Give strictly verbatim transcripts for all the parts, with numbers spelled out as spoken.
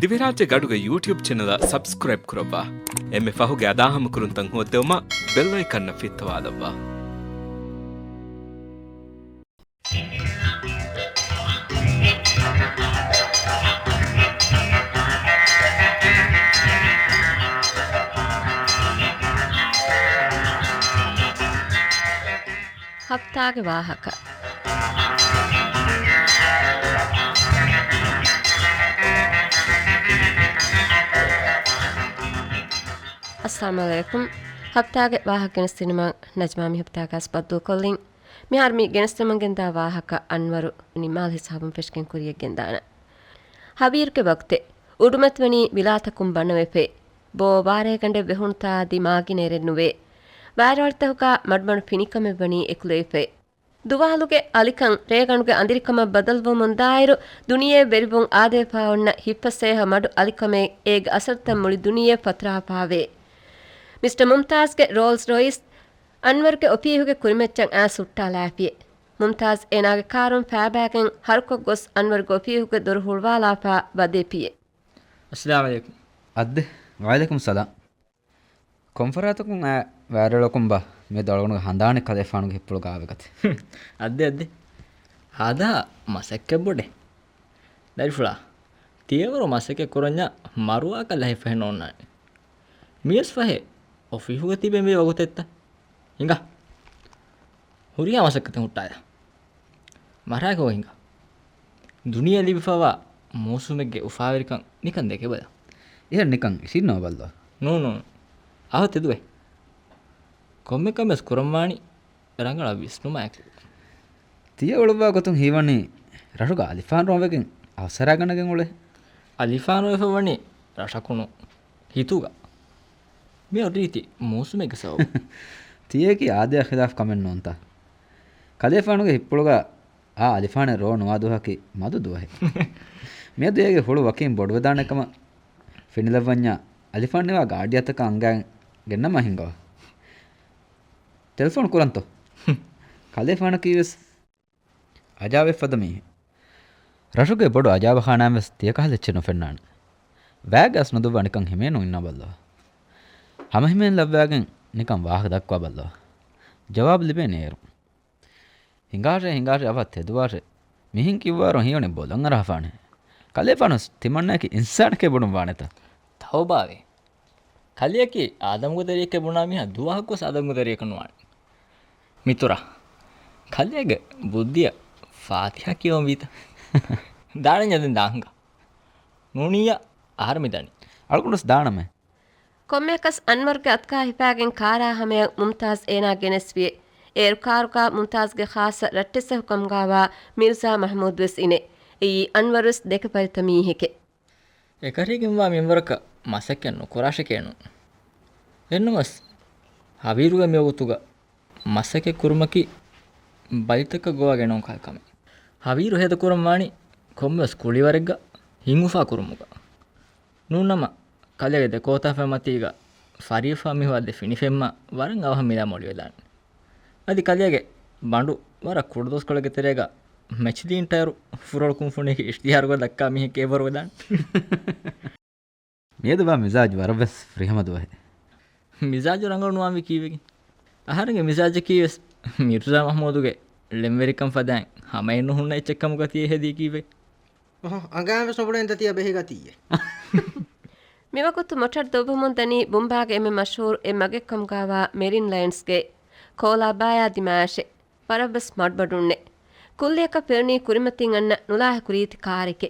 ދިވެހިރާއްޖޭގެ އަޑުގެ ޔޫޓިއުބް ޗެނަލަށް ސަބްސްކްރައިބް ކުރައްވާ. އެންމެ ފަހުގެ އަދާހަމަކުރުންތައް ހޯއްދެވުމަށް ބެލް އައިކަންއަށް ފިއްތަވާލައްވާ. ހަފްތާގެ ވާހަކަ. އައްސަލާމު ޢަލައިކުމް. ހަފްތާގެ ވާހަކަ ގެނެސްދިނުމަށް ނަޖްމާ މި ހަފްތާގަސް ބައްދޫކޮށްލިން. މިހާރު މި ގެނެސްދިނުމަށްގެންދާ ވާހަކަ އަންވަރު ނިމާލް ހިސާބުން ފެށިގެން ކުރިޔަށް ގެންދާނަން. ހަވީރުގެ ވަގުތެއް. އުޑުމަތިވަނީ ވިލާތަކުން ބަނަވެފައި. ބޯ ވާރޭގަނޑެއް ވެހުނުތާ އަދި މާގިނައެރެއް ނުވޭ. ވާރަވަޅިތަކުގަ މަޑުމަޑު ފިނިކަމެއް ވަނީ އެކުލެވިފައި. ދުވާލުގެ އަލިކަން ރޭގަނޑުގެ އަނދިރިކަމަށް ބަދަލުވަމުން ދާއިރު، ދުނިޔެ ވެރިވުން އާދެވިފަ އޮންނަ ހިއްޕަސޭހަ މަޑު އަލިކަމެއް އޭގެ އަސަރުތައް މުޅި ދުނިޔެ ފަތުރާފާވޭ. މިސްޓަ މުމްތާޒްގެ ރޯލްސް ރޮއިސް އަންވަރުގެ އޮފީހުގެ ކުރިމައްޗަށް އާ ސުއްޓާލާފިއެ. މުމްތާޒް އޭނާގެ ކާރުން ފައިބާގެން ހަރުކޮށް ގޮސް އަންވަރުގެ އޮފީހުގެ ދޮރު ހުޅުވާލާފާ ވަދެފިއެ. އައްސަލާމު ޢަލައިކުމް. އައްދެ، ވަޢަލައިކުމް ސަލާމް. ކޮންފަރާތަކުން އައި ވާރަޅަކުން ބާ މިއަދު އަޅުގަނޑުގެ ހަނދާނެއް ކަލޭފާނުގެ ހިއްޕުޅުގަ އާވެގަތެ. އައްދެ އައްދެ. ހާދާ މަސައްކަތް ބޮޑެ. ދަރިފުޅާ، ތިޔަވަރު މަސައްކަތް ކުރަންޏާ މަރުވާކަށް ލަހި ފަހެއް ނޯންނާނެ. މިވެސް ފަހެ އޮފީހުގަ ތިބެ މި ވަގުތެއްތަ؟ ހިނގާ. ހުރިހާ މަސައްކަތެއް ހުއްޓާލާ. މަރާގަ ހިނގާ. ދުނިޔެ ލިބިފަވާ މޫސުމެއްގެ އުފާވެރިކަން ނިކަން ދެކެބަލަ. އެހެން ނިކަން އިށީންނޯ ބައްލޯ. ނޫން ނޫން. އަހަ ތެދުވެ. ކޮންމެ ކަމެސް ކުރަންވާނީ ރަނގަޅަށް ވިސްނުމާއެކު. ތިޔަ އުޅުއްވާ ގޮތުން ހީވަނީ ރަށުގަ އަލިފާން ރޯވެގެން އަވަސް ހަރާގަނެގެން އުޅޭ. އަލިފާން ރޯވެފަ ވަނީ ރަށަކުނު ހިތުގަ. މިއޮއް ރީތި މޫސުމެއްގެ ސަބަބު. ތިޔަކީ އާދަޔާ ޚިލާފް ކަމެއް ނޫންތަ؟ ކަލޭފާނުގެ ހިއްޕުޅުގަ އާ އަލިފާނެއް ރޯ ނުވާ ދުވަހަކީ މަދު ދުވަހެއް. މިއަދު އޭގެ ހުޅު ވަކިން ބޮޑުވެދާނެ ކަމަށް ފެނިލައްވަންޏާ އަލިފާން ނިވާ ގާޑިއަތަކަށް އަންގައި ގެންނަމާ ހިނގަވާ. ޓެލެފޯން ކުރަންތޯ؟ ކަލޭފާނަކީވެސް އަޖާބެއް ފަދަ މީހެއް. ރަށުގެ ބޮޑު އަޖާބަޚާނާއިން ވެސް ތިޔަކަހަލަ އެއްޗެއް ނުފެންނާނެ. ވައިގަސް ނުދުއްވާ ނިކަން ހިމޭނުން އިންނާ ބައްލަވާ. ހަމަހިމޭން ލައްވާގެން ނިކަން ވާހަކަ ދައްކަވާ ބައްލަވާ. ޖަވާބު ލިބޭނެ އޭރު. ހިނގާށޭ، ހިނގާށޭ، އަވަށް ތެދުވާށޭ. މިހެން ކިއްވާރު ހީވަނީ ބޮލަށް އަރާފާނެ. ކަލޭފާނު ތިމަންނައަކީ އިންސާނެކޭ ބުނުން ވާނެތަ؟ ތައުބާވޭ. ކަލެއަކީ އާދަމުގެ ދަރިއެކޭ ބުނާ މީހާ ދުވަހަކުވެސް އާދަމުގެ ދަރިއެކެއް ނުވާނެ. މިތުރާ، ކަލެއަގެ ބުއްދިއަށް ފާތިހާ ކިޔަވަން ވީތަ؟ ދާނަންޏާ ދެން ދާން ހިނގާ. ނޫނިއްޔާ އަހަރެން މި ދަނީ. އަޅުގަނޑުވެސް ދާނަމޭ. ކޮންމެއަކަސް އަންވަރުގެ އަތުގަ ހިފާގެން ކާރާ ހަމަޔަށް މުމްތާޒް އޭނާ ގެނެސްފިއެ. އޭރު ކާރުގަ މުމްތާޒްގެ ޚާއްޞަ ރައްޓެއްސަހު ކަމުގަވާ މިރްޒާ މަޙްމޫދުވެސް އިނެ. އެއީ އަންވަރުވެސް ދެކެ ފަރިތަ މީހެކެ. އެކަށީގެންވާ މިންވަރަކަށް މަސައްކަތް ނުކުރާށެކޭނު. އެހެންނަމަވެސް، ހަވީރުގެ މިވަގުތުގަ މަސައްކަތް ކުރުމަކީ ބަލިތަކަށް ގޮވާ ގެނައުން ކަހަލަ ކަމެއް. ހަވީރު ހޭދަކުރަން ވާނީ ކޮންމެވެސް ކުޅިވަރެއްގަ ހިތްއުފާ ކުރުމުގަ. ނޫންނަމަ، ކަލޭގެ ދެކޯތާފަތް މަތީގަ ފަރިވެފާ މީހުން އައްދެ ފިނިފެންމާ ވަރަށް އަވަހަށް މިލާ މޮޅިވެލާނެ. އަދި ކަލޭގެ ބަނޑު ވަރަށް ކުޑަ ދުވަސްކޮޅެއްގެ ތެރޭގަ މެޗިލީން ޓަޔަރު ފުރޮޅު ކުންފުނިއެކި އިޝްތިހާރުގަ ދައްކާ މީހެއް ކޭބަރުވެދާނެ. މިއަދު ވާ މިޒާޖު ވަރަށްވެސް ފުރިހަމަ ދުވަހެއް. މިޒާޖު ރަނގަޅު ނުވާންވީ ކީއްވެގެން؟ އަހަރެންގެ މިޒާޖަކީވެސް މިރްޒާ މަޙްމޫދުގެ ޅެންވެރިކަން ފަދައިން ހަމައެއް ނުހުންނަ އެއްޗެއް ކަމުގަ ތިޔަ ހެދީ ކީއްވެ؟ އަހަ، އަނގައިން ވެސް ނުބުނެ އިންދަ ތިޔަ ބެހިގަތީއޭ. މިވަގުތު މޮޓަރު ދޮއްވަމުން ދަނީ ބުމްބާގެ އެންމެ މަޝްހޫރު އެއް މަގެއް ކަމުގަވާ މެރިން ލަޔަންސްގެ ކޯލާބާޔާ ދިމާއަށެ. ވަރަށްވެސް މަޑުމަޑުންނެ. ކުއްލިއަކަށް ފެނުނީ ކުރިމަތިން އަންނަ ނުލާހިކު ރީތި ކާރެކެ.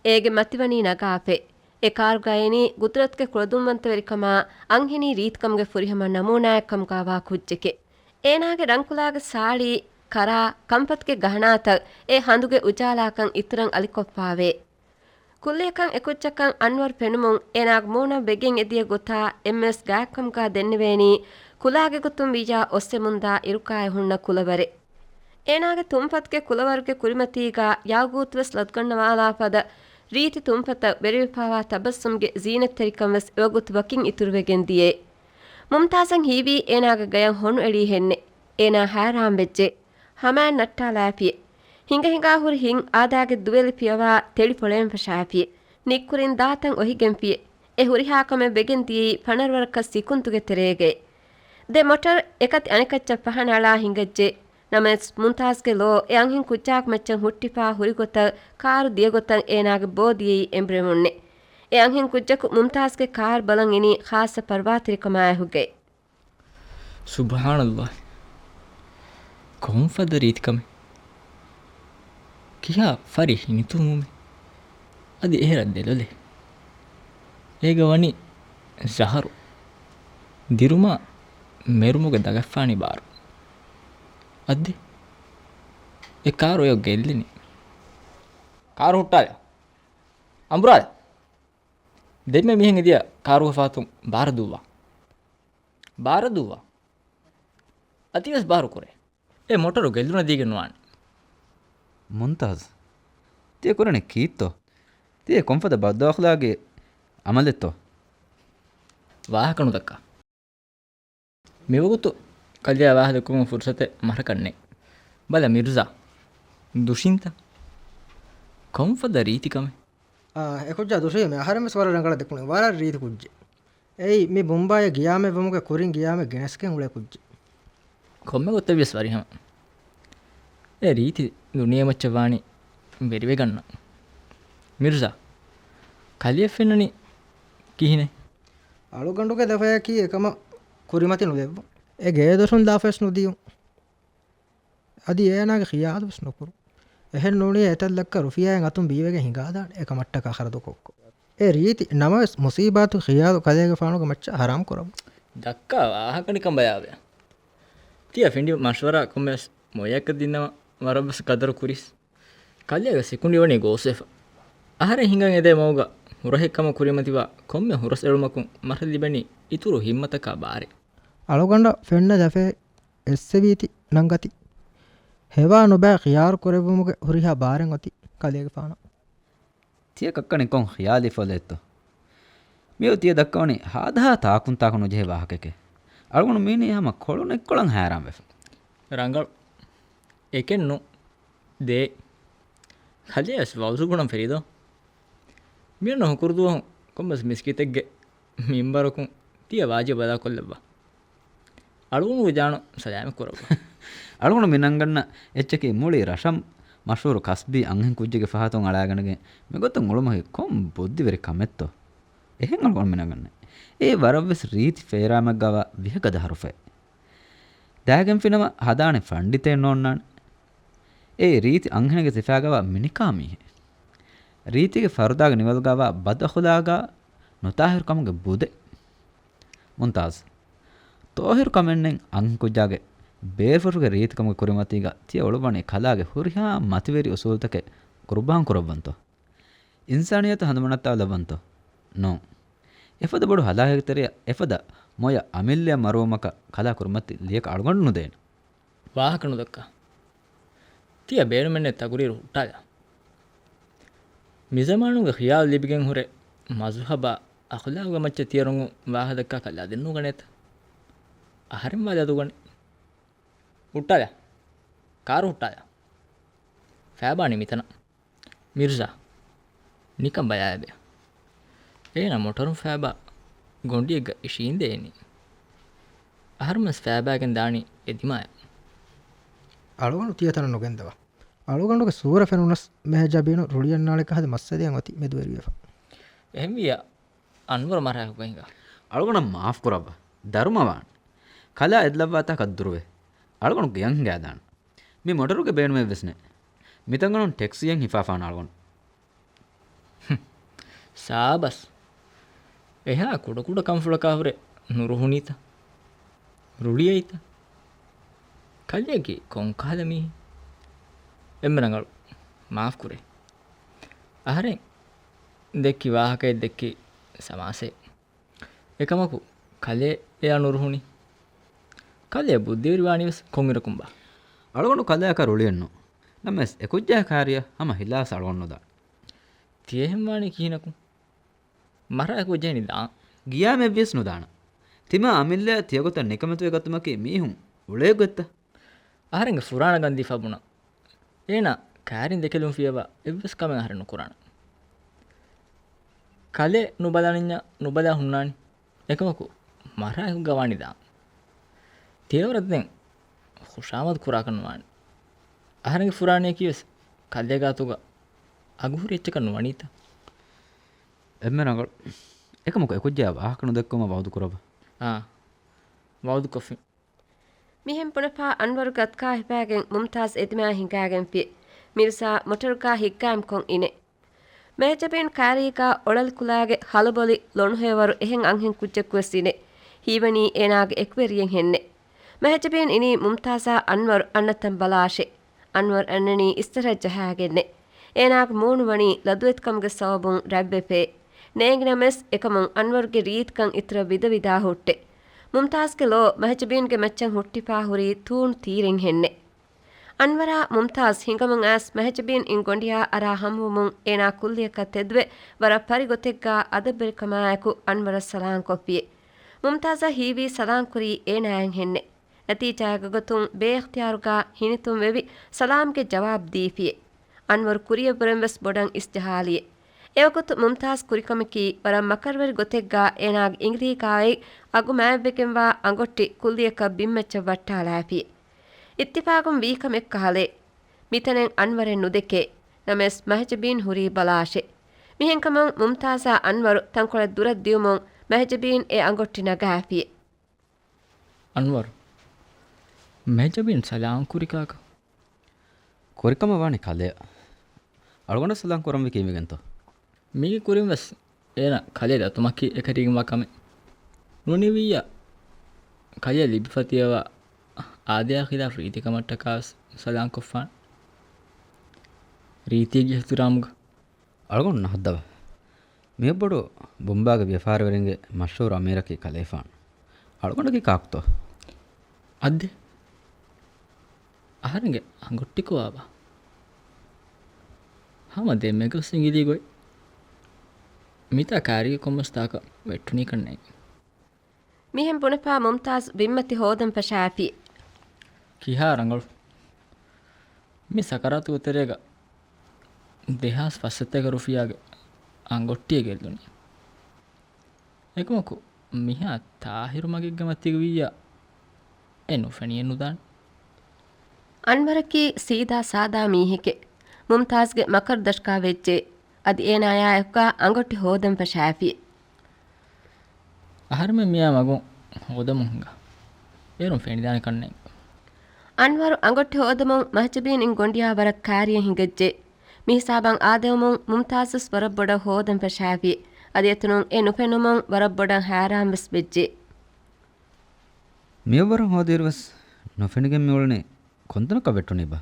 އޭގެ މަތިވަނީ ނަގާފައި. އެ ކާރުގަ އިނީ ގުދުރަތުގެ ކުޅަދުންވަންތަވެރިކަމާ އަންހެނީ ރީތިކަމުގެ ފުރިހަމަ ނަމޫނާއެއް ކަމުގަވާ ކުއްޖެކެ. އޭނާގެ ރަންކުލާގެ ސާޅީ، ކަރާ، ކަންފަތުގެ ގަހަނާތައް އެ ހަނދުގެ އުޖާލާކަން އިތުރަށް އަލިކޮށްފާވޭ. ކުއްލިއަކަށް އެކުއްޖަކަށް އަންވަރު ފެނުމުން އޭނާގެ މޫނަށް ވެގެން އެދިޔަ ގޮތާ އެންމެވެސް ގާތްކަމުގަ ދެންނެވޭނީ ކުލާގެ ގޮތުން ވިއްޔާ އޮއްސެމުންދާ އިރުކާއެއް ހުންނަ ކުލަވަރެއް. އޭނާގެ ތުންފަތުގެ ކުލަވަރުގެ ކުރިމަތީގަ ޔާގޫތުވެސް ލަދުގަންނަވާލާ ފަދަ ރީތި ތުންފަތަށް ވެރިވެފާވާ ތަބައްސުމްގެ ޒީނަތްތެރިކަންވެސް އެވަގުތު ވަކިން އިތުރުވެގެން ދިޔައެ. މުމްތާޒަށް ހީވީ އޭނާގެ ގަޔަށް ހޮނުއެޅީހެންނެއް. އޭނާ ހައިރާންވެއްޖެ. ހަމައަށް ނައްޓާލާފިއެ. ހިނގަ ހިނގާ ހުރި ހިތް އާދައިގެ ދުވެލި ފިޔަވާ ތެޅި ފޮޅައިން ފަށާފިއެ. ނިއްކުރިން ދާތަން އޮހިގެންފިއޭ. އެ ހުރިހާ ކަމެއް ވެގެން ދިޔައީ ފަނަރަވަރަކަށް ސިކުންތުގެ ތެރޭގައި. ދެ މޮޓަރު އެކަތި އަނެކައްޗަށް ފަހަނައަޅާ ހިނގައްޖެ. ނަމަވެސް މުމްތާޒްގެ ލޯ އެ އަންހެން ކުއްޖާގެ މައްޗަށް ހުއްޓިފާ ހުރިގޮތަށް ކާރު ދިޔަގޮތަށް އޭނާގެ ބޯ ދިޔައީ އެނބުރެމުންނޭ. އެ އަންހެން ކުއްޖަކު މުމްތާޒްގެ ކާރު ބަލަން އިނީ ޚާއްސަ ޕަރުވާތެރިކަމާއެކުގައި. ސުބްޙާނައްލާހް. ކޮންފަދަ ރީތިކަމެއް؟ ކިހާ ފަރި ހިނިތުންވުމެއް؟ އަދި އެހެރަ ދެލޮލެއް. އޭގަ ވަނީ ޒަހަރު. ދިރުމާ މެރުމުގެ ދަގަށްފާނީ ބާރު. އަދި އެ ކާރު އެޔޮ ގެއްލިނީ. ކާރު ހުއްޓާލަ. އަނބުރާލަ. ދެންމެ މިހެން އިދިޔަ ކާރުގެ ފަހަތުން ބާރަށް ދުއްވާ. ބާރަށް ދުއްވާ. އަދިވެސް ބާރު ކުރޭ. އެ މޮޓަރު ގެއްލުނަ ދީގެން ނުވާނެ. މުންތާޒް، ތިޔަ ކުރަނީ ކީއްތޯ؟ ތިޔަ ކޮންފަދަ ބައްދައުޚްލާގީ ޢަމަލެއްތޯ؟ ވާހަކަ ނުދައްކާ. މިވަގުތު ކަލެޔާ ވާހަކަ ދެއްކުމުގެ ފުރުޞަތެއް މަށަކަށް ނެތް. ބަލަ މިރުޒާ، ދުށިންތަ؟ ކޮންފަދަ ރީތިކަމެއް؟ އާ، އެ ކުއްޖާ ދުށީމޭ. އަހަރެން ވެސް ވަރަށް ރަނގަޅަށް ދެކުނީ. ވަރަށް ރީތި ކުއްޖެއް. އެއީ، މި ބުނބާޔަށް ގިޔާމެއްވުމުގެ ކުރިން ގިޔާމެއް ގެނެސްގެން އުޅޭ ކުއްޖެއް. ކޮންމެ ގޮތެއްވިޔަސް ވަރިހަމަ. އެ ރީތި ދުނިޔެމައްޗަށް ވާނީ ވެރިވެގަންނަ. މިރުޒާ، ކަލެޔަށް ފެންނަނީ ކިހިނެއް؟ އަޅުގަނޑުގެ ދެފަޔަކީ އެކަމަށް ކުރިމަތި ނުދެއްވުން. އެ ގޭދޮށުން ލާފަޔަސް ނުދިޔުން. އަދި އޭނާގެ ޚިޔާލުވެސް ނުކުރުން. އެހެން ނޫނީ އެތައް ލައްކަ ރުފިޔާއެއް އަތުން ބީވެގެން ހިނގާދާނެ އެކަމަށްޓަކާ ޚަރަދުކޮށްކޮށް. އެ ރީތި ނަމަވެސް މުސީބާތު ޚިޔާލު ކަލޭގެފާނުގެ މައްޗަށް ޙަރާމް ކުރަމު. ދައްކާ ވާހަކަ ނިކަން ބަޔާވޭ. ތިޔަ ފިނޑި މަޝްވަރާ ކޮންމެވެސް މޮޔަކަށް ދިންނަވާ ވަރަށްވެސް ގަދަރު ކުރިސް. ކަލޭގެ ސިކުނޑި ވަނީ ގޯސްވެފަ. އަހަރެން ހިނގަން އެދޭ މަގުގަ ހުރަހެއްކަމަށް ކުރިމަތިވާ ކޮންމެ ހުރަސް އެޅުމަކުން މަށަށް ލިބެނީ އިތުރު ހިއްމަތަކާ ބާރެއް. އަޅުގަނޑަށް ފެންނަ ދެފަޔަށް އެއްސެވީތި ނަންގަތި. ހެވާ ނުބައި ޚިޔާރު ކުރެއްވުމުގެ ހުރިހާ ބާރެއް އޮތީ ކަލޭގެފާނަށް. ތިޔަ ކައްކަނި ކޮން ޚިޔާލީ ފޮލެއްތޯ؟ މިއޮ ތިޔަ ދައްކަވަނީ ހާދަހާ ތާކުންތާކު ނުޖެހޭ ވާހަކައެކޭ. އަޅުގަނޑު މީނީ ހަމަ ކޮޅު ނެތްކޮޅަށް ހައިރާންވެފަ. ރަނގަޅު. އެކެއްނު. ދޭ. ކަލޭ ވެސް ވައުޒު ބުނަން ފެރިދޯ. މިއަންނަ ހުކުރުދުވަހު ކޮންމެސް މިސްކިތެއްގެ މިންބަރަކުން ތިޔަ ވާޖިބު އަދާކޮށްލައްވާ. އަޅުގަނޑުގެ ޒާނު ސަލާމަތް ކުރައްވާ. އަޅުގަނޑު މި ނަންގަންނަ އެއްޗަކީ މުޅި ރަށަށް މަޝްހޫރު ކަސްބީ އަންހެން ކުއްޖެއްގެ ފަހަތުން އަޅާގަނެގެން މިގޮތަށް އުޅުމަކީ ކޮން ބުއްދިވެރި ކަމެއްތޯ؟ އެހެން އަޅުގަނޑު މި ނަންގަންނަ. އެ ވަރަށްވެސް ރީތި ފޭރާމެއްގަވާ ވިހަކަ ދަހަރުފައެއް. ދާގެންފިނަމަ ހަދާނެ ފަންޑިތައެއް ނޯންނާނެ. އެ ރީތި އަންހެނެއްގެ ސިފާގަވާ މިނިކާ މީހެއް. ރީތިގެ ފަރުދާގެ ނިވަލުގަވާ ބަދަޚުލާގާ ނުތާހިރުކަމުގެ ބުދެއް. މުންތާޒް. ތޯހިރު ކަމެއްނެތް އަންހެންކުއްޖާގެ ބޭފުށުގެ ރީތިކަމުގެ ކުރިމަތީގަ ތިޔަ އުޅުއްވަނީ ކަލާގެ ހުރިހާ މަތިވެރި އުސޫލުތަކެއް ޤުރުބާން ކުރައްވަންތޯ؟ އިންސާނިއްޔަތު ހަނދުމަނައްޓާލައްވަންތޯ؟ ނޯ. އެފަދަ ބޮޑު ހަލާކެއްގެ ތެރެއަށް އެފަދަ މޮޔަ އަމިއްލައަށް މަރުވުމަކަށް ކަލާ ކުރިމަތި ލިޔަކަށް އަޅުގަނޑު ނުދޭނެ. ވާހަކަ ނުދައްކާ. ތިޔަ ބޭނުމެއްނެތް ތަގުރީރު ހުއްޓާލާ. މިޒަމާނުގެ ޚިޔާލު ލިބިގެން ހުރެ މަޒުހަބާ އަޚުލާގުގެ މައްޗަށް ތިޔަ ރޮނގުން ވާހަކަ ދައްކާ ކަލާ ދެން ނުގަނޭތަ؟ އަހަރެން ވާ ލަދުގަނެ. ހުއްޓާލާ. ކާރު ހުއްޓާލާ. ފައިބާ ނިމިތަނަށް. މިރްޒާ، ނިކަން ބަޔާއެބެ. އޭނަ މޮޓަރުން ފައިބާ ގޮނޑިއެއްގަ އިށީނދެ އިނީ. އަހަރުމެން ފައިބާގެން ދާނީ އެ ދިމާޔަށް. އަޅުގަނޑު ތިޔަ ތަނަށް ނުގެންދަވާ. އަޅުގަނޑުގެ ސޫރަ ފެނުނަސް މެހެޖާ ބީނު ރުޅިއަންނާނެ ކަހަލަ މައްސަލައެއް އޮތީ މެދުވެރިވެފަ. އެހެންވިއްޔާ އަންވަރު މަރާ ހުކަހިނގާ. އަޅުގަނޑަށް މާފް ކުރައްވާ. ދަރުމަވާން. ކަލާ އެދިލައްވާތާކަށް ދުރުވެ. އަޅުގަނޑު ގެއަށް ހިނގާދާން. މި މޮޓަރުގެ ބޭނުމެއްވެސް ނެތް. މިތަނގަނޑުން ޓެކްސީއެއް ހިފާފާނަ އަޅުގަނޑު. ހުން. ސާބަސް. އެހާ ކުޑަކުޑަ ކަންފުޅަކާ ހުރެ ނުރުހުނީތަ؟ ރުޅިއައިތަ؟ ކަލެއަކީ ކޮންކަހަލަ މީހެއް؟ އެންމެ ރަނގަޅު. މާފް ކުރޭ. އަހަރެން ދެއްކި ވާހަކައެއް ދެއްކި ސަމާސައެއް. އެކަމަކު ކަލޭ އެޔާ ނުރުހުނީ. ކަލޭ ބުއްދިވެރިވާނީވެސް ކޮންއިރަކުންބާ؟ އަޅުގަނޑު ކަލެއަކަށް ރުޅިއެއްނު. ނަމަވެސް އެކުއްޖާ ކާރިޔަށް ހަމަ ހިލާސް އަޅުގަނޑު ނުދާން. ތިޔަހެންވާނީ ކިހިނަކުން؟ މަރާ އެކުއްޖެހެނީ ދާން. ގިޔާމެއްވިޔަސް ނުދާނަ. ތިމާ އަމިއްލައަށް ތިޔަގޮތަށް ނިކަމެތިވެ ގަތުމަކީ މީހުން އުޅޭ ގޮތްތަ؟ އަހަރެންގެ ފުރާނަ ގަންދީފާ ބުނަން. އޭނާ ކާރިން ދެކެލުން ފިޔަވާ އެއްވެސް ކަމެއް އަހަރެން ނުކުރާނަ. ކަލޭ ނުބަލަނީ ނުބަލާ ހުންނާނީ. އެކަމަކު މަރާ އެކުގަ ވާނީ ދާން. ތިޔަވަރަށް ދެން ޚުޝާމަދު ކުރާކަށް ނުވާނެ. އަހަރެންގެ ފުރާނަޔަކީވެސް ކަލޭ ގާތުގަ އަގުހުރި އެއްޗަކަށް ނުވަނީތަ؟ އެންމެ ރަނގަޅު. އެކަމަކު އެކުއްޖާ ވާހަކަ ނުދެއްކުމަށް ވައުދު ކުރައްވަ. އާ، ވައުދު ކޮށްފި. މިހެން ބުނެފާ އަންވަރު ގަދަގާ ހިފާގެން މުމްތާޒް އެދިމާ ހިނގާގެންފި. މިރްޒާ މޮޓަރުގާ ހިއްގާމްކޮށް އިނެ. މެހެޖަބީން ކާރީގާ އޮޅަލި ކުލާގެ ހަލުބޮލި ލޮނުހެޔޮވަރު އެހެން އަންހެން ކުއްޖަކުވެސް އިނެ. ހީވަނީ އޭނާގެ އެކުވެރިއެއް ހެންނެއް. މެހެޖަބީން އިނީ މުމްތާޒާ އަންވަރު އަންނަތަން ބަލާށޭ. އަންވަރު އަންނަނީ އިސްތަށަށް ޖަހާގެންނޭ. އޭނާގެ މޫނު ވަނީ ލަދުވެތިކަމުގެ ސަބަބުން ރަތްވެފޭ. ނޭނގި ނަމަވެސް އެކަމުން އަންވަރުގެ ރީތިކަން އިތުރަށް ވިދަވިދާ ހުއްޓޭ. މުމްތާޒްގެ ލޯ މެހެޖަބީންގެ މައްޗަށް ހުއްޓިފާ ހުރީ ތޫނު ތީރެއް ހެންނެ. އަންވަރާ މުމްތާޒް ހިނގަމުން އައިސް މެހެޖަބީން އިން ގޮނޑިއާ އަރާ ހަމަވުމުން އޭނާ ކުއްލިއަކަށް ތެދުވެ ވަރަށް ފަރި ގޮތެއްގާ އަދަބުވެރިކަމާއެކު އަންވަރަށް ސަލާން ކޮށްފިއޭ. މުމްތާޒަށް ހީވީ ސަލާން ކުރީ އޭނާއަށް ހެންނެ. ނަތީޖާއެއްގެ ގޮތުން ބޭއިޚްތިޔާރުގާ ހިނިތުންވެވި ސަލާމްގެ ޖަވާބު ދީފިއޭ. އަންވަރު ކުރިއަށްވުރެން ވެސް ބޮޑަށް އިސްޖަހާލިއޭ. އެވަގުތު މުމްތާޒް ކުރިކަމަކީ ވަރަށް މަކަރުވެރި ގޮތެއްގާ އޭނާގެ އިނގިލީގާއި އަގު މާތްވެގެންވާ އަނގޮއްޓި ކުއްލިއަކަށް ބިންމައްޗަށް ވައްޓާލާފިއޭ. އިއްތިފާގުން ވީކަމެއް ކަހަލައޭ. މިތަނެއް އަންވަރެއް ނުދެކޭ. ނަމަވެސް މެހެޖަބީން ހުރީ ބަލާށޭ. މިހެންކަމުން މުމްތާޒާ އަންވަރު ތަންކޮޅެއް ދުރަށް ދިޔުމުން މެހެޖަބީން އެ އަނގޮއްޓި ނަގާފިއޭ. އަންވަރު، މެހެޖަބީން ސަލާމް ކުރި ކާކަށް؟ ކުރިކަމަށް ވާނީ ކަލެއަށް. އަޅުގަނޑަށް ސަލާމް ކުރަންވީ ކީއްވެގެންތޯ؟ މީގެ ކުރިން ވެސް އޭނަ ކަލޭ ދަތުމަކީ އެކަށީގެންވާ ކަމެއް. ނޫނީވިއްޔާ ކަލޭ ލިބިފަ ތިޔަވާ އާދަޔާ ޚިލާފު ރީތިކަމަށްޓަކާ ވެސް ސަލާމް ކޮށްފާނެ. ރީތީގެ އިޙްތިރާމުގަ. އަޅުގަނޑު ނަހައްދަވާ. މިއޮއްބޮޑު ބުނބާގެ ވިޔަފާރިވެރިންގެ މަޝްހޫރު އަމީރަކީ ކަލޭފާނު. އަޅުގަނޑަކީ ކާކުތޯ؟ އައްދެ. އަހަރެންގެ އަނގޮއްޓި ކޮވާބާ؟ ހަމަ ދެމެގަސް އިނގިލީ ގޮތް. މިތާ ކާރީގެ ކޮންމެސް ތާކަށް ވެއްޓުނީކަން ނެތް. މިހެން ބުނެފާ މުމްތާޒް ބިންމަތި ހޯދަން ފަށާފި. ކިހާ ރަނގަޅު. މި ސަކަރާތުގެ ތެރޭގަ ދެހާސް ފަސްސަތޭކަ ރުފިޔާގެ އަނގޮއްޓިއެއް ގެއްލުނީ. އެކަމަކު މިހާ ތާހިރު މަގެއްގެ މަތީގަ ވިއްޔާ އެ ނުފެނިއެއް ނުދާނެ. އަންވަރަކީ ސީދާ ސާދާ މީހެކޭ. މުމްތާޒްގެ މަކަރު ދަށުގާ ވެއްޖެ. އަދި އޭނާޔާ އެކުގާ އަނގޮއްޓި ހޯދަން ފަށާފި. އަހަރެމެން މިއާ މަގުން ހޯދަމުން ހިނގާ. އޭރުން ފެނިދާނެ ކަންނެއް. އަންވަރު އަނގޮއްޓި ހޯދަމުން މަހެޖަބީން އިން ގޮނޑިއާ ވަރަށް ކާރިއަށް ހިނގައްޖެ. މި ހިސާބަށް އާދެވުމުން މުމްތާޒުސް ވަރަށް ބޮޑަށް ހޯދަން ފަށާފި. އަދި އެތަނުން އެ ނުފެނުމުން ވަރަށް ބޮޑަށް ހައިރާންވެސް ވެއްޖެ. މިއަށްވަރަށް ހޯދިއިރުވެސް ނުފެނިގެން މިއުޅެނީ ކޮންތަނަކަށް ވެއްޓުނީބާ؟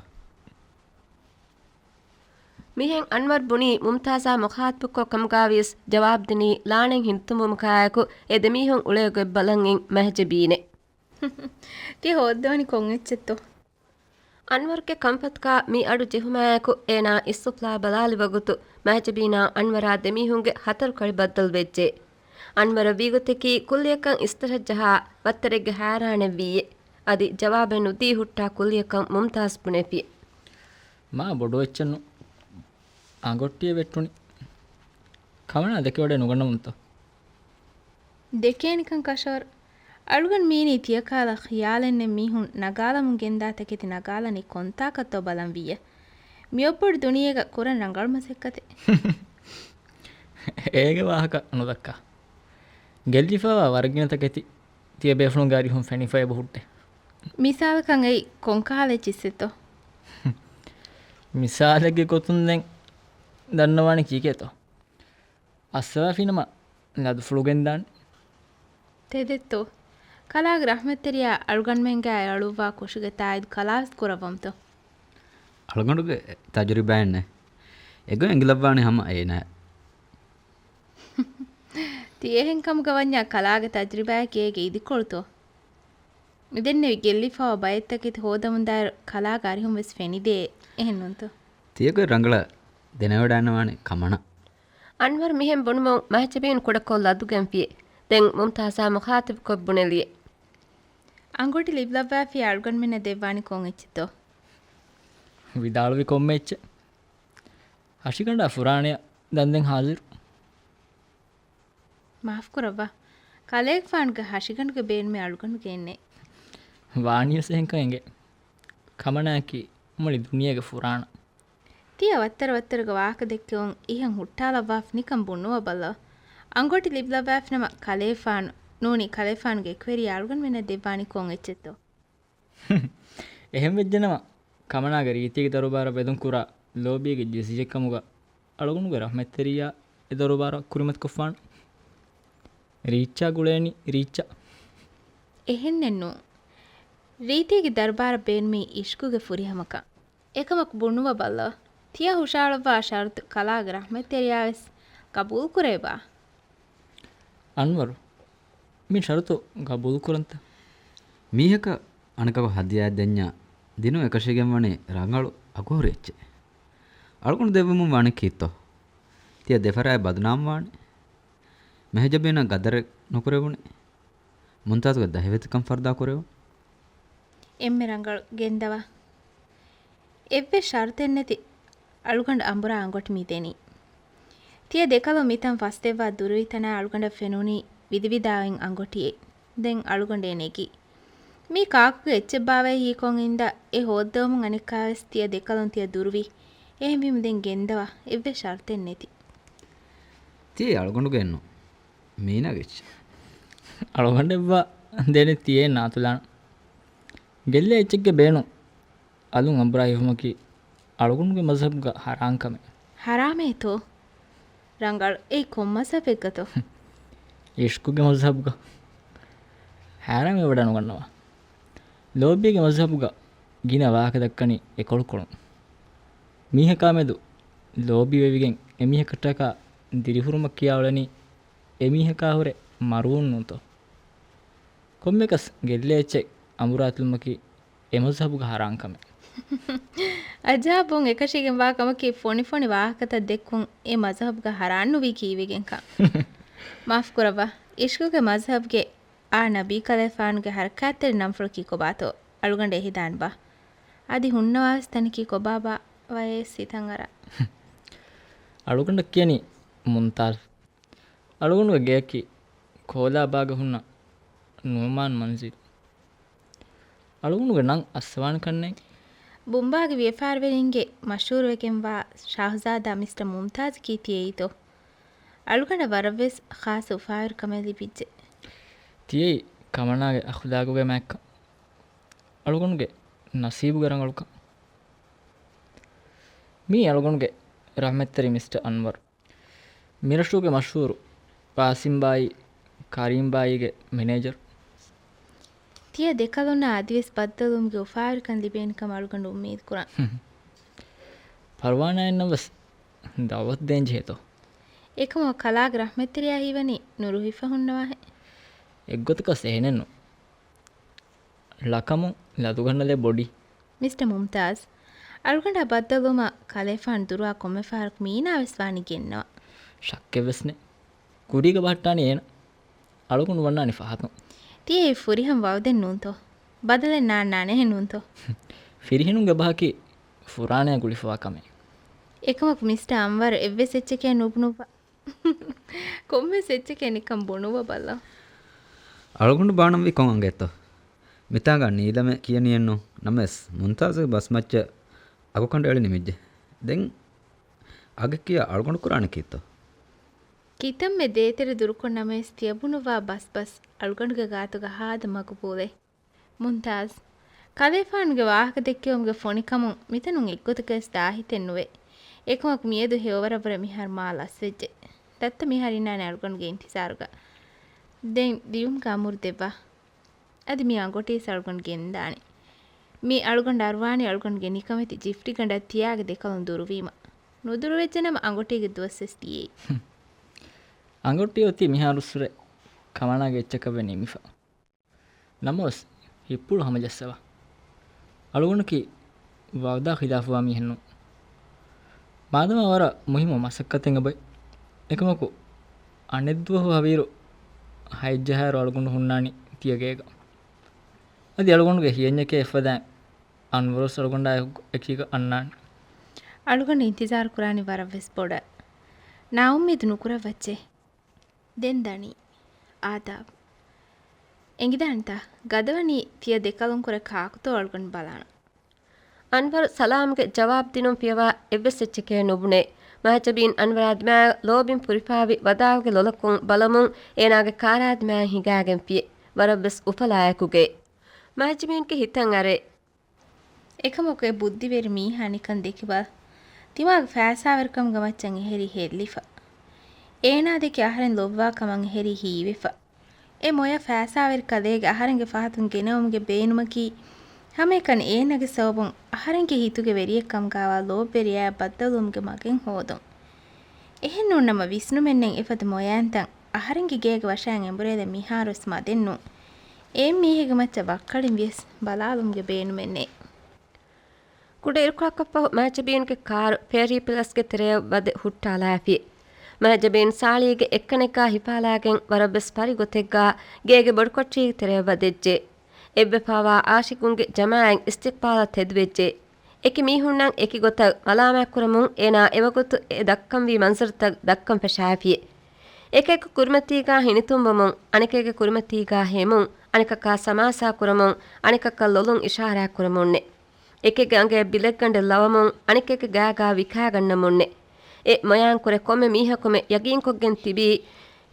މިހެން އަންވަރު ބުނީ މުމްތާޒާ މުޚާތަބުކޮށް ކަމުގާވިޔަސް ޖަވާބުދިނީ ލާނެތް ހިނިތުންވުމަކާއެކު އެ ދެމީހުން އުޅޭ ގޮތް ބަލަން އިން މަހެޖަބީނެ. ތި ހޯއްދަވަނީ ކޮން އެއްޗެއްތޯ؟ އަންވަރުގެ ކަންފަތުގާ މި އަޑު ޖެހުމާއެކު އޭނާ އިސްތިފްލާ ބަލާލި ވަގުތު މަހެޖަބީނާ އަންވަރާ ދެމީހުންގެ ހަތަރު ކަޅި ބައްދަލު ވެއްޖެ. އަންވަރަށް ވީގޮތަކީ ކުއްލިއަކަށް އިސްތަށަށް ޖަހާ ވައްތަރެއްގެ ހައިރާނެއް ވީއޭ. އަދި ޖަވާބެއް ނުދީ ހުއްޓާ ކުއްލިއަކަށް މުމްތާޒް ބުނެފި. މާ ބޮޑު އެއްޗެއްނު. އަނގޮއްޓިއެއް ވެއްޓުނީ. ކަމަނާ ދެކެވަޑައެއް ނުގަންނަމުންތޯ؟ ދެކޭނިކަން ކަށަވަރު. އަޅުގަނޑު މީނީ ތިޔަކާލަ ޚިޔާލެއްނެތް މީހުން ނަގާލަމުން ގެންދާ ތަކެތި ނަގާލަނީ ކޮންތާކަށްތޯ ބަލަން ވިއްޔަ. މިއޮއްބޮޑު ދުނިޔޭގަ ކުރަން ރަނގަޅު މަސައްކަތެއް. އޭގެ ވާހަކަ ނުދައްކާ. ގެއްލިފައިވާ ވަރަށް ގިނަ ތަކެތި ތިޔަބޭފުޅުންގެ އަރިހުން ފެނިފަ އެބަ ހުއްޓޭ. މިސާލަކަށް އެއީ ކޮންކަހަލަ އެއްޗިއްސެއްތޯ؟ މިސާލެއްގެ ގޮތުން ދެން ދަންނަވާނީ ކީކޭތޯ؟ އައްސަވާފީނަމަ ލަދުފުޅު ގެންދާނެ. ތެދެއްތޯ؟ ކަލާގެ ރަޙްމަތްތެރިޔާ އަޅުގަނޑުމެންގާ އަޅުއްވާ ކުށުގެ ތާއީދު ކަލާވެސް ކުރައްވަމުތޯ؟ އަޅުގަނޑުގެ ތަޖުރިބާއެއްނެއް. އެގޮތް އެނގިލައްވާނީ ހަމަ އޭނާ. ތި އެހެން ކަމުގަ ވަންޏާ ކަލާގެ ތަޖުރިބާއަކީ އޭގެ އިދިކޮޅުތޯ؟ މިދެންނެވި ގެއްލިފައިވާ ބައެއްތަކެތި ހޯދަމުންދާއިރު ކަލާގެ އަރިހުން ވެސް ފެނިދޭ. އެހެންނޫންތޯ؟ ތިޔަގޮތް ރަނގަޅަށް ދެނެވަޑައިންނަވާނެ ކަމަނާ. އަންވަރު މިހެން ބުނުމުން މަހެޖަބީން ކުޑަކޮށް ލަދުގެންފި. ދެން މުމްތާޒާ މުޚާތަބުކޮށް ބުނެލިއެ. އަނގޮޓި ލިބިލައްވާފި އަޅުގަނޑުމެންނަށް ދެއްވާނީ ކޮން އެއްޗެއްތޯ؟ ވިދާޅުވި ކޮންމެ އެއްޗެއް. ހަށިގަނޑާ ފުރާނަޔަށް ދަންދެން ހާޒިރު. މާފުކުރައްވާ. ކަލޭގެފާނުގެ ހަށިގަނޑުގެ ބޭނުމެއް އަޅުގަނޑުގެ އެންނެ. ވާނީވެސް އެހެންކަން އެނގޭ. ކަމަނާއަކީ މުޅި ދުނިޔޭގެ ފުރާނަ. ތިޔަ ވައްތަރަ ވައްތަރުގެ ވާހަކަ ދެއްކެވުން އިހަށް ހުއްޓާލައްވާފަ ނިކަން ބުނުއްވަބަލަ. އަނގޮޓި ލިބިލައްވާފިނަމަ ކަލޭފާނު ނޫނީ ކަލޭފާނުގެ އެކުވެރިޔާ އަޅުގަނޑުމެންނަށް ދެއްވާނީ ކޮން އެއްޗެއްތޯ؟ އެހެން ވެއްޖެނަމަ، ކަމަނާގެ ރީތީގެ ދަރުބާރަށް ވެދުން ކުރާ ލޯބީގެ ޖިންސް ޖެއްކަމުގަ އަޅުގަނޑުގެ ރަޙްމަތްތެރިޔާ އެ ދަރުބާރަށް ކުރިމަތިކޮށްފާނެ. ރީއްޗާ ގުޅޭނީ ރީއްޗަށް. އެހެންނެއްނޫ. ރީތީގެ ދަރުބާރަށް ބޭނުމީ އިޝްޤުގެ ފުރިހަމަކަން. އެކަމަކު ބުނުއްވަބަލަ. ތިޔަ ހުށައަޅައްވާ ޝަރުޠު ކަލާގެ ރަޙްމަތްތެރިޔާވެސް ގަބޫލުކުރޭބާ؟ އަންވަރު، މި ޝަރުޠު ގަބޫލުކުރަންތަ؟ މީހަކަށް އަނެކަކު ހަދިޔާއެއް ދެންޏާ، ދިނުން އެކަށީގެންވަނީ ރަނގަޅު އަގުހުރި އެއްޗެއް. އަޅުގަނޑު ދެއްވަމުން ވާނީ ކީއްތޯ؟ ތިޔަ ދެފަރާތް ބަދުނާމް ވާނެ. މެހެޖަބީނަށް ގަދަރެއް ނުކުރެވުނެ. މުންތާޒުގެ ދަހިވެތިކަން ފަރުދާ ކުރެވުން. އެންމެ ރަނގަޅު، ގެންދަވާ. އެއްވެސް ޝަރުތެއްނެތި އަޅުގަނޑު އަނބުރާ އަނގޮޓި މި ދެނީ. ތިޔަ ދެކަލުން މިތަން ފަސްދެއްވާ ދުރުވި ތަނާ އަޅުގަނޑަށް ފެނުނީ ވިދިވިދާވެން އަނގޮޓިއެއް. ދެން އަޅުގަނޑޭ ނެގީ. މީ ކާކުގެ އެއްޗެއްބާވައި ހީކޮށް އިންދާ އެ ހޯއްދަވަމުން އަނެއްކާވެސް ތިޔަ ދެކަލުން ތިޔަ ދުރުވި. އެހެންވީމަ ދެން ގެންދަވާ. އެއްވެސް ޝަރުތެއް ނެތި. ތިޔަ އަޅުގަނޑުގެ އެއްނު. މީނާގެ އެއްޗެއް. އަޅުގަނޑެއްވާ ދެނެ ތިޔޭ ނާތުލާނަ. ގެއްލޭ އެއްޗެއްގެ ބޭނުން. އަލުން އަނބުރާ ހިފުމަކީ އަޅުގަނޑުގެ މަޒްހަބުގަ ހަރާން ކަމެއް. ހަރާމޭތޯ؟ ރަނގަޅު. އެއީ ކޮން މަޒްހަބެއްގަތޯ؟ އިޝްޤުގެ މަޒްހަބުގަ. ހަރާމޭ ވަޑަ ނުގަންނަވާ. ލޯބީގެ މަޒްހަބުގަ ގިނަ ވާހަކަ ދައްކަނީ އެކޮޅުކޮޅުން. މީހަކާ މެދު ލޯބިވެވިގެން އެމީހަކަށްޓަކާ ދިރިހުރުމަށް ކިޔާ އުޅެނީ އެމީހަކާ ހުރެ މަރުވުން ނޫންތޯ؟ ކޮންމެކަސް ގެއްލޭ އެއްޗެއް އަނބުރާތުލުމަކީ އެ މަޒްހަބުގަ ހަރާން ކަމެއް. އަޖާބުން އެކަށީގެން ވާ ކަމަކީ ފޮނިފޮނި ވާހަކަތައް ދެއްކުން އެ މަޒްހަބުގަ ހަރާން ނުވީ ކީއްވެގެންކަން. މާފުކުރައްވާ. އިޝްޤުގެ މަޒްހަބުގެ އާ ނަބީ ކަލޭފާނުގެ ހަރަކާތްތެރި ނަންފުޅަކީ ކޮބާތޯ؟ އަޅުގަނޑަށް އެހިދާނެބާ؟ އަދި ހުންނަވާވެސް ތަނަކީ ކޮބާބާ ވަޔޭ ސިތަން އަރާ. އަޅުގަނޑަށް ކިޔަނީ މުންތާޒް. އަޅުގަނޑުގެ ގެއަކީ ކޯލާބާގަ ހުންނަ ނުޢުމާން މަންޒިލް. އަޅުގަނޑުގެ ނަން އައްސަވާނެ ކަންނޭނގެ. ބުނބާގެ ވިޔަފާރިވެރިންގެ މަޝްހޫރުވެގެންވާ ޝާހުޒާދާ މިސްޓަ މުމްތާޒަކީ ތިޔައީތޯ؟ އަޅުގަނޑަށް ވަރަށްވެސް ޚާއްޞަ އުފާވެރިކަމެއް ލިބިއްޖެ. ތިޔައީ ކަމަނާގެ އަޚުލާގުގެ މާތްކަން. އަޅުގަނޑުގެ ނަސީބުގެ ރަނގަޅުކަން. މީ އަޅުގަނޑުގެ ރަޙްމަތްތެރި މިސްޓަ އަންވަރު. މިރަށުގެ މަޝްހޫރު ޤާސިމްބާއީ، ކަރީމްބާއީގެ މެނޭޖަރު. ތިޔަ ދެކަލުންނަށް އަދިވެސް ބައްދަލުވުމުގެ އުފާވެރިކަން ލިބޭނެ ކަމަށް އަޅުގަނޑު އުއްމީދު ކުރަން. ފަރުވާނާއަށްނަށްވެސް ދަޢުވަތު ދޭންޖެހޭތޯ؟ އެކަމަކު ކަލާގެ ރަޙްމަތްތެރިޔާ ހީވަނީ ނުރުހިފަ ހުންނަވާހެން. އެއްގޮތަކަސް އެހެނެއްނު. ލަކަމުން ލަދުގަންނަލެއް ބޮޑީ. މިސްޓަ މުމްތާޒް، އަޅުގަނޑާ ބައްދަލުވުމަށް ކަލޭފާނު ދުރުވާ ކޮންމެ ފަހަރަކު މީނާވެސް ވާނީ ގެންނަވާ. ޝައްކެއްވެސް ނެތް. ކުރީގަ ބަހައްޓާނީ އޭނަ. އަޅުގަނޑު ވަންނާނީ ފަހަތުން. ތިޔައީ ފުރިހަމަ ވަޢުދެއް ނޫންތޯ؟ ބަދަލެއް ނާންނާނެހެން ނޫންތޯ؟ ފިރިހެނުންގެ ބަހަކީ ފުރާނަޔާ ގުޅިފަވާ ކަމެއް. އެކަމަކު މިސްޓަ އަންވަރު އެއްވެސް އެއްޗެކޭ ނުބުނުއްވާ. ކޮންމެސް އެއްޗެކޭ ނިކަން ބުނުއްވަބަލަ. އަޅުގަނޑު ބާނަންވީ ކޮން އަނގައެއްތޯ؟ މިތާނގަ ނީލަމޭ ކިޔަނީއެއްނު. ނަމަވެސް މުންތާޒުގެ ބަސްމައްޗަށް އަގުކަނޑު އެޅި ނިމިއްޖެ. ދެން އަގެއް ކިޔާ އަޅުގަނޑު ކުރާނީ ކީއްތޯ؟ ކިތަންމެ ދޭތެރެ ދުރުކޮށް ނަމަވެސް ތިޔަބުނުއްވާ ބަސްބަސް އަޅުގަނޑުގެ ގާތުގަ ހާދަ މަގުބޫލެއް. މުންތާޒް، ކަލޭފާނުގެ ވާހަކަ ދެއްކެވުމުގެ ފޮނިކަމުން މިތަނުން އެއްގޮތަކަށް ވެސް ދާހިތެއް ނުވޭ. އެކަމަކު މިއަދު ހެޔޮވަރަށްވުރެ މިހާރު މާ ލަސްވެއްޖެ. ދައްތަ މިހާރު އިންނާނެ އަޅުގަނޑުގެ އިންތިޒާރުގަ. ދެން ލިޔުމުގެ އަމުރު ދެއްވާ. އަދި މި އަނގޮޓީސް އަޅުގަނޑު ގެންދާނެ. މި އަޅުގަނޑަށް އަރުވާނީ އަޅުގަނޑުގެ ނިކަމެތި ޖިފްޓިގަނޑަށް ތިޔާގެ ދެކަލުން ދުރުވީމަ. ނުދުރުވެއްޖެނަމަ އަނގޮޓީގެ ދުވަސްވެސް ދިޔައީ. އަނގޮޓީ އޮތީ މިހާރުއްސުރެ ކަމަނާގެ އެއްޗަކަށްވެ ނިމިފަ. ނަމަވެސް ހިތްޕުޅު ހަމަޖައްސަވާ. އަޅުގަނޑަކީ ވަޢުދާ ޚިލާފުވާ މީހެއްނޫން. މާދަމާ ވަރަށް މުހިއްމު މަސައްކަތެއް އެބައޮތް. އެކަމަކު އަނެއްދުވަހު ހަވީރު ހަތްޖަހާއިރު އަޅުގަނޑު ހުންނާނީ ތިޔަގޭގަ. އަދި އަޅުގަނޑުގެ ހިޔަންޏެކޭ އެއްފަދައިން އަންވަރުވެސް އަޅުގަނޑާ އެކީގަ އަންނާނެ. އަޅުގަނޑު އިންތިޒާރު ކުރާނީ ވަރަށްވެސް ބޮޑަށް. ނާއުއްމީދު ނުކުރައްވައްޗޭ. ދެން ދަނީ. އާދާބް. އެނގިދާނެތަ؟ ގަދަވަނީ ތިޔަ ދެކަލުންކުރެ ކާކުތޯ އަޅުގަނޑު ބަލާނަން. އަންވަރު ސަލާމްގެ ޖަވާބު ދިނުން ފިޔަވާ އެއްވެސް އެއްޗެކޭ ނުބުނޭ. މަހެޖަބީން އަންވަރާ ދިމާއަށް ލޯބިން ފުރިފާވި ވަދާގެ ލޮލަކުން ބަލަމުން އޭނާގެ ކާރާ ދިމާއަށް ހިނގާގެން ފިޔެ. ވަރަށްވެސް އުފަލާއެކުގައި. މަހެޖަބީންގެ ހިތަށް އަރޭ. އެކަމަކު އެ ބުއްދިވެރި މީހާ ނިކަން ދެކިބަލަ. ތިމާގެ ފައިސާވެރިކަމުގެ މައްޗަށް އެހެރީ ހެއްލިފަ. އޭނާ ދެކެ އަހަރެން ލޮބުވާ ކަމަށް އެހެރީ ހީވެފަ. އެ މޮޔަ ފައިސާވެރި ކަލޭގެ އަހަރެންގެ ފަހަތުން ގެނައުމުގެ ބޭނުމަކީ، ހަމައެކަނި އޭނާގެ ސަބަބުން އަހަރެންގެ ހިތުގެ ވެރިއެއް ކަމުގައިވާ ލޯބިވެރިޔާ ބައްދަލުވުމުގެ މަގެއް ހޯދުން. އެހެންނޫންނަމަ ވިސްނުމެއްނެތް އެފަދަ މޮޔައިންތަން އަހަރެންގެ ގޭގެ ވަށައިން އެނބުރޭލެއް މިހާރުވެސް މަދެއްނޫން. އެ މީހެއްގެ މައްޗަށް ވައްކަޅިން ވިޔަސް ބަލާލުމުގެ ބޭނުމެއްނެތް. ކުޑަ އިރުކޮޅަކަށްފަހު މަހެޖަބީންގެ ކާރު ފޭރީ ޕެލަސްގެ ތެރެއަށް ވަދެ ހުއްޓާލާފި. މަހެޖަބީން ސާޅީގެ އެއްކަނެއްގާ ހިފާލާގެން ވަރަށްވެސް ފަރި ގޮތެއްގާ ގޭގެ ބޮޑުކޮޓަރީގެ ތެރެއަށް ވަދެއްޖެ. އެއްވެފާވާ އާޝިގުންގެ ޖަމާއަތް އިސްތިޤްބާލަށް ތެދުވެއްޖެ. އެކި މީހުންނަށް އެކި ގޮތަށް މަލާމާތްކުރަމުން އޭނާ އެވަގުތު އެ ދައްކަންވީ މަންޒަރުތައް ދައްކަން ފަށާފި. އެކަކު ކުރިމަތީގާ ހިނިތުންވަމުން، އަނެކެއްގެ ކުރިމަތީގާ ހެމުން، އަނެކަކާ ސަމާސާ ކުރަމުން، އަނެކަކަށް ލޮލުން އިޝާރާތް ކުރަމުންނެ. އެކެއްގެ އަނގަޔަށް ބިލެއްގަނޑެއް ލަވަމުން، އަނެކެއްގެ ގާގާ ވިކާގަންނަމުންނެ. އެ މޮޔާން ކުރެ ކޮންމެ މީހަކުމެ ޔަގީންކޮށްގެން ތިބީ،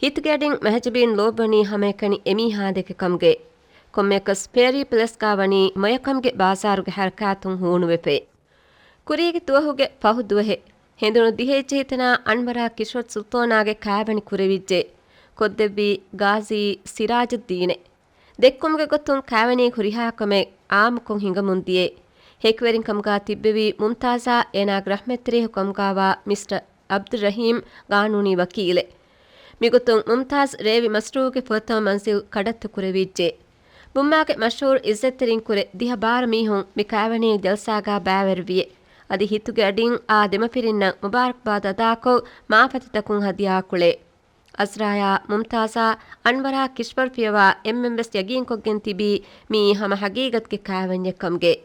ހިތުގެ އަޑިން މެހެޖަބީން ލޯބިވަނީ ހަމައެކަނި އެމީހާ ދެކެ ކަމުގައި. ކޮންމެއަކަސް ފޭރީ ޕެލަސްގާ ވަނީ މޮޔަކަމުގެ ބާޒާރުގެ ހަރަކާތުން ހޫނުވެފައި. ކުރީގެ ދުވަހުގެ ފަހު ދުވަހެއް. ހެނދުނު ދިހައެއްޖެހި ތަނާ އަންވަރާ ކިޝްވަރް ސުލްތޯނާގެ ކާވެނި ކުރެވިއްޖެ. ކޮށްދެއްވީ ގާޒީ ސިރާޖުއްދީނެ. ދެއްކުމުގެ ގޮތުން ކާވެނީ ހުރިހާ ކަމެއް އާއްމުކޮށް ހިނގަމުން ދިޔައެއް. ހެކިވެރިން ކަމުގާ ތިއްބެވީ މުމްތާޒާ އޭނާގެ ރަޙްމަތްތެރިޔަކު ކަމުގާވާ މިސްޓަ އަބްދުއްރަޙީމް ގާނޫނީ ވަކީލެއް. މިގޮތުން މުމްތާޒް ރޭވި މަސްރޫއުގެ ފުރަތަމަ މަންޒިލް ކަޑައްތު ކުރެވިއްޖެ. ބުންމާގެ މަޝްހޫރު އިއްޒަތްތެރިން ކުރެ ދިހަ ބާރަ މީހުން މި ކާވެނީ ޖަލްސާގާ ބައިވެރިވިއެ. އަދި ހިތުގެ އަޑިން އާ ދެމަފިރިންނަށް މުބާރަކްބާދް އަދާކޮށް މާފަތިތަކުން ހަދިޔާ ކުޅޭ. އަޒްރާޔާ، މުމްތާޒާ، އަންވަރާ ކިޝްވަރް ފިޔަވާ އެންމެންވެސް ޔަގީންކޮށްގެން ތިބީ މިއީ ހަމަ ހަގީގަތުގެ ކާވެންޏެއް ކަމުގައި.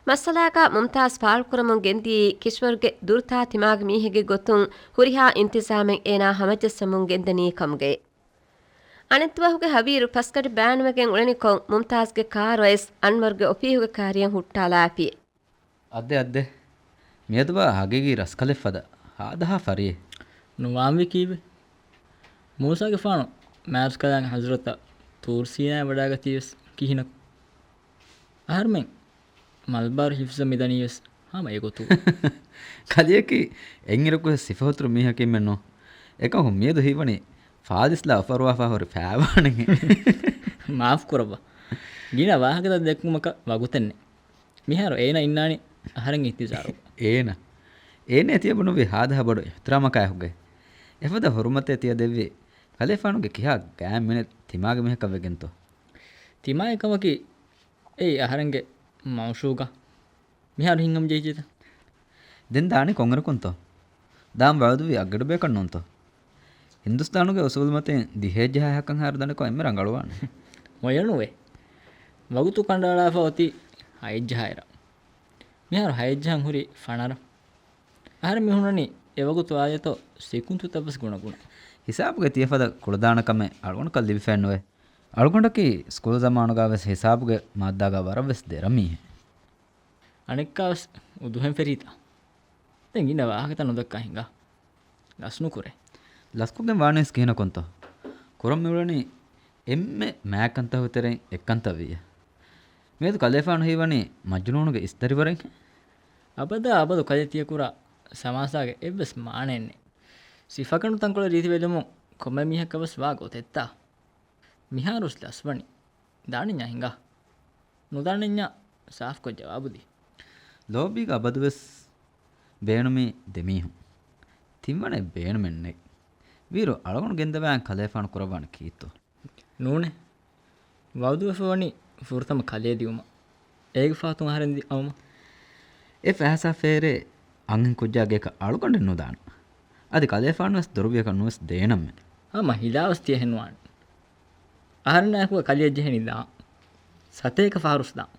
މައްސަލާގާ މުމްތާޒް ފާޅުކުރަމުން ގެންދިޔީ ކިޝްވަރްގެ ދުރުތާ ތިމާގެ މީހެއްގެ ގޮތުން ހުރިހާ އިންތިޒާމެއް އޭނާ ހަމަޖައްސަމުން ގެންދަނީ ކަމުގައި. އަނެއްދުވަހުގެ ހަވީރު ފަސްގަޑި ބާނުވެގެން އުޅެނިކޮށް މުމްތާޒްގެ ކާރު އައިސް އަންވަރްގެ އޮފީހުގެ ކައިރިއަށް ހުއްޓާލާފި. އައްދެ އައްދެ. މިއަދުވާ ހަގީގީ ރަސްކަލެއް ފަދަ ހާދަހާ ފަރިއެއް. ނުވާންވީ ކީއްވެ؟ މޫސާގެފާނު މާތްކަލާނގެ ޙަޟްރަތަށް ޠޫރު ސީނާއަށް ވަޑައިގަތީވެސް ކިހިނަކު؟ އަހަރުމެން މަލްބާރު ޙިފްޒަށް މިދަނީވެސް ހަމަ އެގޮތު. ކަލެއަކީ އެއްއިރަކުވެސް ސިފަހުތުރު މީހަކީމެއްނު. އެކަމަކު މިއަދު ހީވަނީ ފާދިސްލާ އޮފަރުވާފާ ހުރި ފައިވާނެ. މާފު ކުރައްވާ. ގިނަ ވާހަކަތައް ދެއްކުމަކަށް ވަގުތެއްނެއް. މިހާރު އޭނަ އިންނާނީ އަހަރެންގެ އިންތިޒާރު. އޭނަ؟ އޭނަ ތިޔަބުނުއްވި ހާދަހާ ބޮޑު އިޙްތިރާމަކާއެކުގައި. އެފަދަ ހުރުމަތެއް ތިޔަ ދެއްވީ ކަލޭފާނުގެ ކިހާ ގާތް މިނެއް ތިމާގެ މީހަކަށް ވެގެންތޯ؟ ތިމާއެއް ކަމަކީ އެއީ އަހަރެންގެ މައުޝޫގާ. މިހާރު ހިނގަމުން ޖެހިއްޖެތަ؟ ދެން ދާނީ ކޮންއިރަކުންތޯ؟ ދާން ވަޢުދުވީ އަށްގަޑުބަޔަކަށް ނޫންތޯ؟ ހިންދުސްތާނުގެ އުސޫލުމަތިން ދިހައެއްޖަހާ ހަކަށް ހާރު ދަނޑިކޮށް އެންމެ ރަނގަޅުވާނެ. މޮޔަނުވޭ. ވަގުތު ކަނޑައަޅާފަ އޮތީ ހައެއްޖަހާއިރަށް. މިހާރު ހައެއްޖަހަން ހުރީ ފަނަރަ. އަހަރެން މި ހުންނަނީ އެވަގުތު އާދޭތޯ ސިކުންތުތައްވެސް ގުނަގުނަ. ހިސާބުގެ ތިޔަފަދަ ކުޅަދާނަ ކަމެއް އަޅުގަނޑަކަށް ލިބިފައެއްނުވޭ. އަޅުގަނޑަކީ ސްކޫލް ޒަމާނުގަވެސް ހިސާބުގެ މާއްދާގަ ވަރަށްވެސް ދެރަ މީހެއް. އަނެއްކާވެސް އުދުހެން ފެރީތަ؟ ދެން ގިނަ ވާހަކަތައް ނުދައްކާ ހިނގާ. ލަސްނުކުރޭ. ލަސްކޮށްގެން ވާނީސް ކިހިނަކުންތޯ؟ ކުރަން މިއުޅެނީ އެންމެ މާތްކަންތަކުގެ ތެރެއިން އެއްކަންތައް ވިއްޔަ. މިއަދު ކަލޭފާނު ހީވަނީ މަޖުނޫނުގެ އިސްދަރިވަރެއް. އަބަދާ އަބަދު ކަލޭ ތިޔަކުރާ ސަމާސާގެ އެއްވެސް މާނައެއްނެއް. ސިފަކަނޑު ތަންކޮޅެއް ރީތިވެލުމުން ކޮންމެ މީހަކަށްވެސް ވާ ގޮތެއްތާ؟ މިހާރުސް ލަސްވަނީ. ދާނެ ހިނގާ. ނުދާނެ ސާފްކޮށް ޖަވާބުދީ. ލޯބީގަ އަބަދުވެސް ބޭނުމީ ދެމީހުން. ތިންވަނައެއް ބޭނުމެއްނެތް. ވީރު އަޅުގަނޑު ގެންދަވާން ކަލޭފާނު ކުރައްވާނެ ކީއްތޯ؟ ނޫނޭ. ވަޢުދުވެފަ ވަނީ ފުރަތަމަ ކަލޭ ދިއުމަށް. އޭގެ ފަހަތުން އަހަރެން ދި އައުމަށް. އެ ފައިސާ ފޭރޭ އަންހެން ކުއްޖާ ގެއަކަށް އަޅުގަނޑެއް ނުދާނަން. އަދި ކަލޭފާނުވެސް ދޮރުވިޔަކަށް ނުވެސް ދޭނަމެ. ހަމަ ހިލާވެސް ތިޔަހެން ވާނެ. އަހަރެންނާއެކު ކަލެއަށް ޖެހެނީ ދާން. ސަތޭކަ ފަހަރުސް ދާން.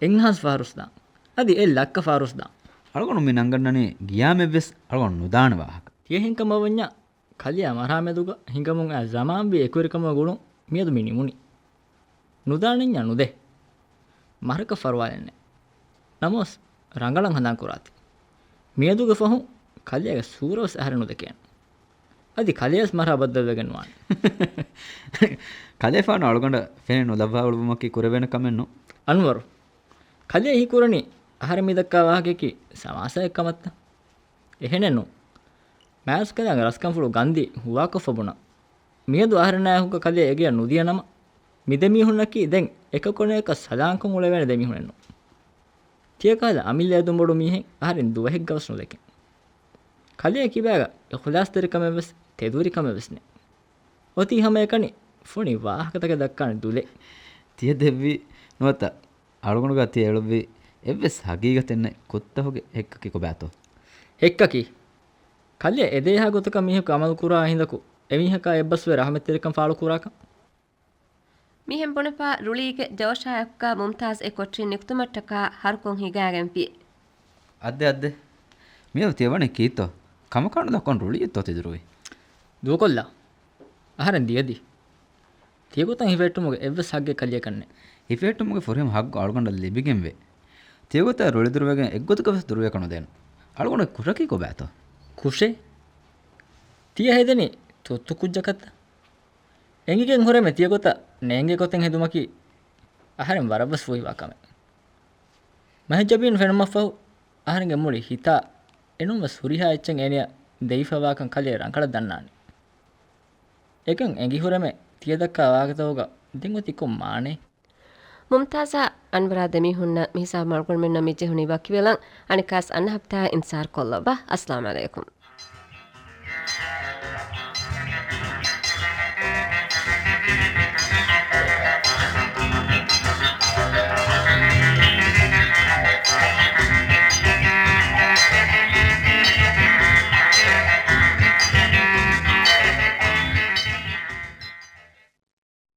އެއްހާސް ފަހަރުސް ދާން. އަދި އެއް ލައްކަ ފަހަރުސް ދާން. އަޅުގަނޑު މި ނަންގަންނަނީ ގިޔާމެއްވެސް އަޅުގަނޑު ނުދާނެ ވާހަކަ. ތިޔަހެން ކަމަށް ވަންޏާ ކަލެޔާ މަރާމެދުގަ ހިނގަމުން އައި ޒަމާންވީ އެކުވެރިކަމުގަ ގުޅުން މިއަދު މި ނިމުނީ. ނުދާނެންޏާ ނުދޭ. މަހަރަކަށް ފަރުވާލެއްނެ. ނަމަވެސް ރަނގަޅަށް ހަނދާން ކުރާތި. މިއަދުގެ ފަހުން ކަލެޔާގެ ސޫރަވެސް އަހަރެން ނުދެކޭނެ. އަދި ކަލެޔަސް މަރާ ބައްދަލުވެގެން ނުވާނެ. ކަލޭފާނު އަޅުގަނޑަށް ފެނެއް ނުލައްވާ އުޅުއްވުމަކީ ކުރެވޭނެ ކަމެއް ނޫން. އަންވަރު، ކަލޭ ހީކުރަނީ އަހަރެން މި ދައްކާ ވާހަކަޔަކީ ސަމާސާއެއް ކަމަށްތަ؟ އެހެނެއް ނޫން. މާސް ކަލާގެ ރަސްކަންފުޅު ގަންދީ ހުވާކޮށްފަ ބުނަން. މިއަދު އަހަރެންނާ އެކުގަ ކަލޭ އެގެޔަށް ނުދިޔަ ނަމަ، މި ދެމީހުންނަކީ ދެން އެކަކު އަނެކަކަށް ސަލާންކޮށް އުޅެވޭނެ ދެމީހުނެއް ނޫން. ތިޔަ ކަހަލަ އަމިއްލަ އެދުން ބޮޑު މީހެއް އަހަރެން ދުވަހެއްގަވެސް ނުދެކެން. ކަލޭ ކިބާގަ އިޚުލާސްތެރިކަމެއްވެސް ތެދުވެރިކަމެއްވެސް ނެތް. އޮތީ ހަމައެކަނި ފޮނި ވާހަކަތަކެއް ދައްކާނެ ދުލެއް. ތިޔަ ދެއްވީ ނުވަތަ އަޅުގަނޑުގަ ތިޔަ އެޅުއްވީ އެއްވެސް ހަގީގަތެއް ނެތް ކުށްތަކުގެ ހެއްކަކީ ކޮބާތޯ؟ ހެއްކަކީ؟ ކަލޭ އެދޭހާ ގޮތަކަށް މީހަކު އަމަލު ކުރާ ހިނދަކު އެމީހަކާ އެއްބަސްވެ ރަހުމަތްތެރިކަން ފާޅުކުރާކަން. މިހެން ބުނެފަ ރުޅީގެ ޖޯޝާއެކުގަ މުމްތާޒް އެ ކޮޓަރިން ނިކުތުމަށްޓަކާ ހަރުކޮށް ހިގާގެންފި. އައްދެ އައްދެ. މިއަދު ތިޔަ ވަނީ ކީއްތޯ؟ ކަމަކާ ނުދައްކަން ރުޅިއެއްތޯ ތި ދުރުވީ؟ ދޫކޮށްލާ. އަހަރެން ދިޔަދީ. ތިޔަގޮތަށް ހިފެހެއްޓުމުގެ އެއްވެސް ހައްގެއް ކަލެޔަކަށް ނެތް. ހިފެހެއްޓުމުގެ ފުރިހަމަ ހައްގު އަޅުގަނޑަށް ލިބިގެންވޭ. ތިޔަގޮތަށް ރުޅި ދުރުވެގެން އެއްގޮތަކަށް ވެސް ދުރުވެކަށް ނުދޭނަން. އަޅުގަނޑުގެ ކުށަކީ ކޮބާތޯ؟ ކުށެއް؟ ތިޔަ ހެދެނީ ތުއްތު ކުއްޖަކަށްތަ؟ އެނގިގެން ހުރެމެ ތިޔަގޮތަށް ނޭނގޭ ގޮތެއް ހެދުމަކީ އަހަރެން ވަރަށްވެސް ފޫހިވާ ކަމެއް. މަހެއްޖަބީން ފެނުމަށްފަހު އަހަރެންގެ މުޅި ހިތާ އެނޫންވެސް ހުރިހާ އެއްޗެއް އޭނަޔަށް ދެވިފައިވާކަން ކަލޭ ރަނގަޅަށް ދަންނާނެ. އެކަން އެނގިހުރެމެ ތިޔަ ދައްކާ ވާހަކަތަކުގަ ދެން އޮތީ ކޮން މާނައެއް؟ މުމްތާޒާ އަންވަރާ ދެމީހުންނަށް މިހިސާބުން އަޅުގަނޑުމެންނަށް މިޖެހުނީ ވަކިވެލަން. އަނެއްކާސް އަންނަ ހަފްތާއަށް އިންތިޒާރު ކޮށްލައްވާ. އައްސަލާމް ޢަލައިކުމް.